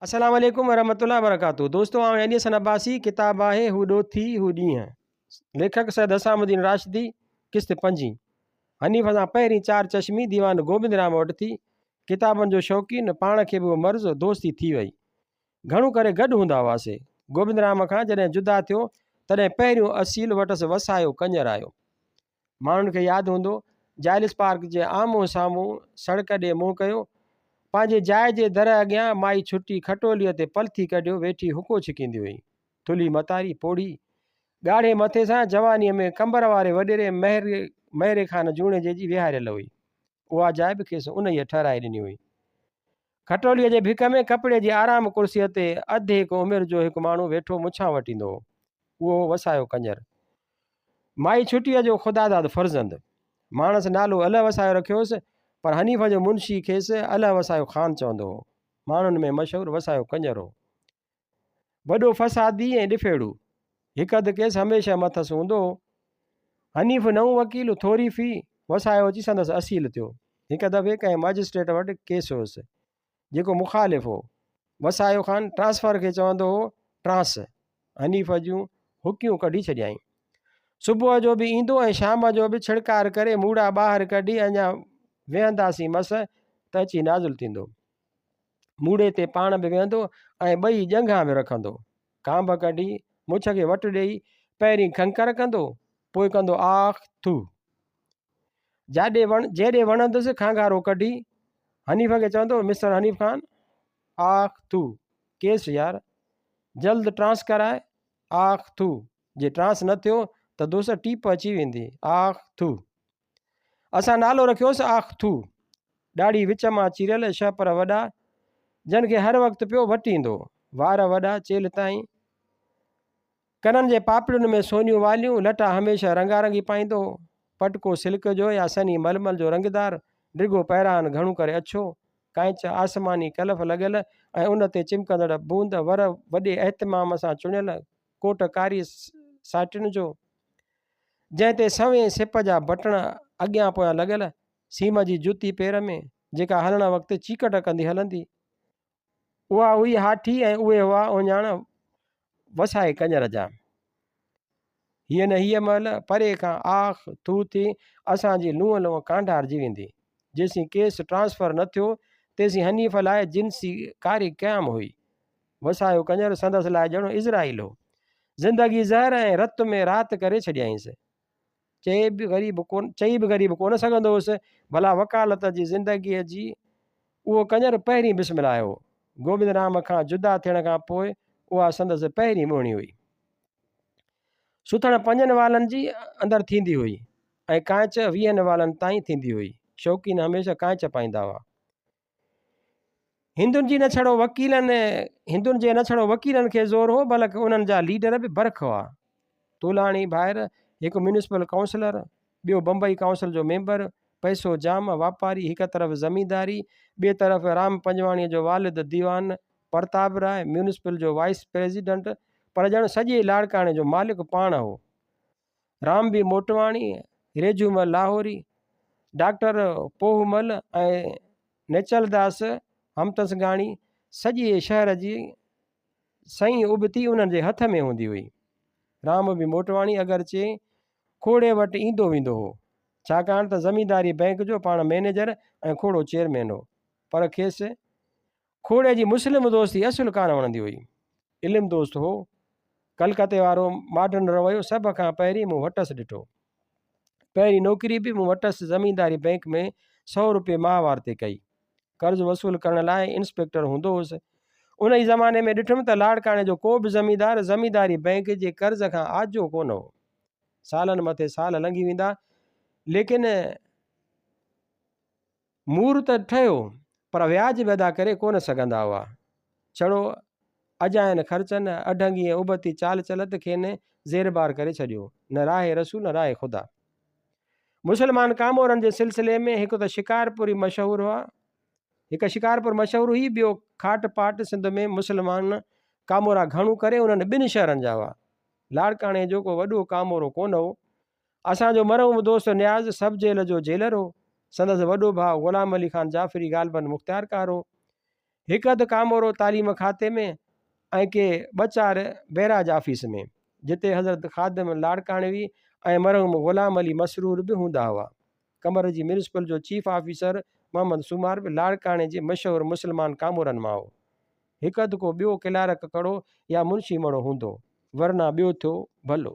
السلام عليڪم ورحمة الله وبرڪاته دوستو آئون علي حسن عباسي ڪتاب آهي هو ڏوٿي هو ڏينهن ليکڪ سيد حسام الدين راشدي قسط پنجين حنيف سان پهرين چار چشمي ديوان گوبند رام وٽ ٿي ڪتابن جو شوقين پاڻ کي به اهو مرض دوستي ٿي وئي گهڻو ڪري گڏ هوندا هئاسي گوبند رام کان جڏهن جدا ٿيو تڏهن پهريون اصيل وٽس وسايو ڪڃر آيو ماڻهن کي ياد هوندو، جائلس پارڪ جي آمهون سامهون سڙڪ ڏي منهن ڪيو. پنهنجي جاء جي در اڳيان مائي ڇٽي کٽوليء تي پلٿي ڪڍيو ويٺي حقو ڇڪيندي هئي. ٿلهي متاري، پوڙهي، ڳاڙهي مٿي سان جوانيء ۾ قمبر واري وڏيري مهري خان جوڻيجي جي ويهاريل هئي. اها جاء به کيس انهيء ٺهرائي ڏني هئي. کٽوليء جي ڀڪ ۾ ڪپڙي جي آرام ڪرسيء تي اڌ هڪ عمر جو هڪ ماڻهو ويٺو مڇان وٽيندو هو. اهو هو وسايو ڪڃر. مائي ڇٽيء جو خداداد فرزند. ماڻس نالو الهه وسايو رکيو هوس، پر حنيف جو منشي کيس الهه وسايو خان چوندو هو. ماڻهن ۾ مشهور وسايو ڪڃر هو. وڏو فسادي ۽ ڏڦيڙو. هڪ اڌ ڪيس هميشه مٿس هوندو هو. حنيف نئون وڪيل، ٿوري في، وسايو اچي سندس اصيل ٿيو. هڪ دفعي ڪنهن مئجسٽريٽ وٽ ڪيس هوس، جيڪو مخالف هو. وسايو خان ٽرانسفر کي چوندو هو ٽرانس. حنيف جون حڪيون ڪڍي ڇڏيائين. صبح جو به ايندو ۽ شام جو به ڇڙڪار ڪري موڙا ٻاهر ڪڍي اڃا ويهنداسين مس ته اچي نازل ٿيندو. موڙي تي پاڻ به ويهندو ۽ ٻئي ڄنگهان به رکندو. ڪانڀ ڪڍي مڇ کي وٽ ڏيئي پهرين کنڪر ڪندو، پوء ڪندو آخ ٿو. جاڏي وڻ جيڏي وڻندس کانگهارو ڪڍي حنيف کي چوندو مسٽر حنيف خان آخ ٿو ڪيس يار جلد ٽرانس ڪراء آخ ٿو جي ٽرانس نه ٿيو ته دوست ٽيپ اچي ويندي آخ ٿو اسان نالو رکيوس آخ ٿو ڏاڙهي وچ مان چيريل شهپر وڏا جن کي هر وقت پيو وٽيندو وار وڏا چيلهه تائين ڪنن جي پاپڙين ۾ سونيون واليون، لٽا هميشه رنگارنگي پائيندو هو. پٽڪو سلڪ جو يا سنهي ململ جو رنگدار، ڊگهو پهراڻ گهڻو ڪري اڇو، ڪائنچ، آسماني ڪلف لڳل ۽ ان تي چمڪندڙ بوند، ور وڏي اهتمام سان چڻيل، ڪوٽ ڪاري ساٽين جو، جنهن تي سوين سپ جا بٽڻ اڳيان پويان لڳل، سيم جي جتي پير ۾، جيڪا هلڻ وقت چيڪٽ ڪندي هلندي. اها هئي هاٺي ۽ اهي هئا اهڃاڻ وسائي ڪڃر جا. هيء نه هيء مهل پري کان آخ ٿو ٿي اسان جي لونء لونء ڪانڊارجي ويندي. جيسين ڪيس ٽرانسفر نه ٿيو تيسين حنيف لاء جنسي ڪاري قيام هئي. وسايو ڪڃر سندس لاء ڄڻ عزرائيل هو. زندگي زهر ۽ رت ۾ رات ڪري ڇڏيائينس. چئي به غريب ڪونه چئي به غريب ڪونه سگهندو هوس. ڀلا وڪالت جي زندگيء جي اهو ڪڃر پهرين بسمل آيو هو. گوبند رام کان جدا ٿيڻ کان پوء اها سندس پهرين ٻهڻي هئي. سٿڻ پنجن والن جي اندر ٿيندي هئي ۽ ڪانچ ويهن والن تائين ٿيندي هئي. شوقين هميشه ڪانچ پائيندا هئا. هندن جي نه ڇڙو وڪيلن هندن جي نه ڇڙو وڪيلن کي زور هو بلڪ انهن جا ليڊر به برک هئا. تولاڻي ڀائر هڪ ميونسپل ڪائونسلر، ٻيو بمبئي ڪائونسل جو ميمبر، پئسو جام، واپاري، هڪ طرف زمينداري، ٻئي طرف رام پنجواڻيء جو والد ديوان پرتاب راء ميونسپل جو وائيس پريزيڊنٽ پر ڄڻ سڄي لاڙڪاڻي جو مالڪ پاڻ هو. رام بي موٽواڻي، ريجهومل لاهوري، ڊاڪٽر پوهومل ۽ نيچلداس همتسنگاڻي سڄي شهر جي سئي ابتي انهن جي هٿ ۾ هوندي هئي. رام بي موٽواڻي اگرچه کوڙي وٽ ايندو ويندو هو، ڇاڪاڻ ته زمينداري بئنڪ جو پاڻ مئنيجر ۽ کوڙو چيئرمين هو، پر کيس کوڙي جي مسلم دوستي اصل ڪانه وڻندي هئي. علم دوست هو. ڪلڪتي وارو ماڊرن رويو سڀ کان پهرين مون وٽس ڏٺو. پهرين نوڪري به مون وٽس زمينداري بئنڪ ۾ سئو روپيه ماهوار تي ڪئي. قرض وصول ڪرڻ لاء انسپيڪٽر هوندو هوس. انهي زماني ۾ ڏٺم ته لاڙڪاڻي جو ڪو به زميندار زمينداري بئنڪ جي قرض کان آجو ڪونه هو. سالن مٿي سال لنگهي ويندا، ليڪن مور ته ٺهيو پر وياج به ادا ڪري ڪونه سگهندا هئا. ڇڙو اجاين خرچن، اڍنگي ۽ ابتي چال چلت کين زيربار ڪري ڇڏيو. نه راهه رسول نه راهه خدا. مسلمان ڪامورن جي سلسلي ۾ هڪ ته شڪارپور ئي مشهور هئا. هڪ شڪارپور مشهور هئي، ٻيو کاٽ پاٽ سنڌ ۾ مسلمان ڪامورا گهڻو ڪري انهن ٻن شهرن جا هئا. لاڙڪاڻي جو ڪو وڏو ڪامورو ڪونه هو. اسان جو مرحوم دوست نياز سب جيل جو جيلر هو. سندس وڏو ڀاء غلام علي خان جعفري غالباً مختيارڪار هو. هڪ اڌ ڪامورو تعليم کاتي ۾ ۽ ڪي ٻه چار بئراج آفيس ۾، جتي حضرت خادم لاڙڪاڻوي ۽ مرحوم غلام علي مسرور به هوندا هئا. قمر جي ميونسپل جو چيف آفيسر محمد سومار به لاڙڪاڻي جي مشهور مسلمان ڪامورن مان هو. هڪ اڌ ڪو ٻيو ڪلارڪ ڪڙو يا منشي مڙو هوندو، ورنه ٻيو ٿيو ڀلو.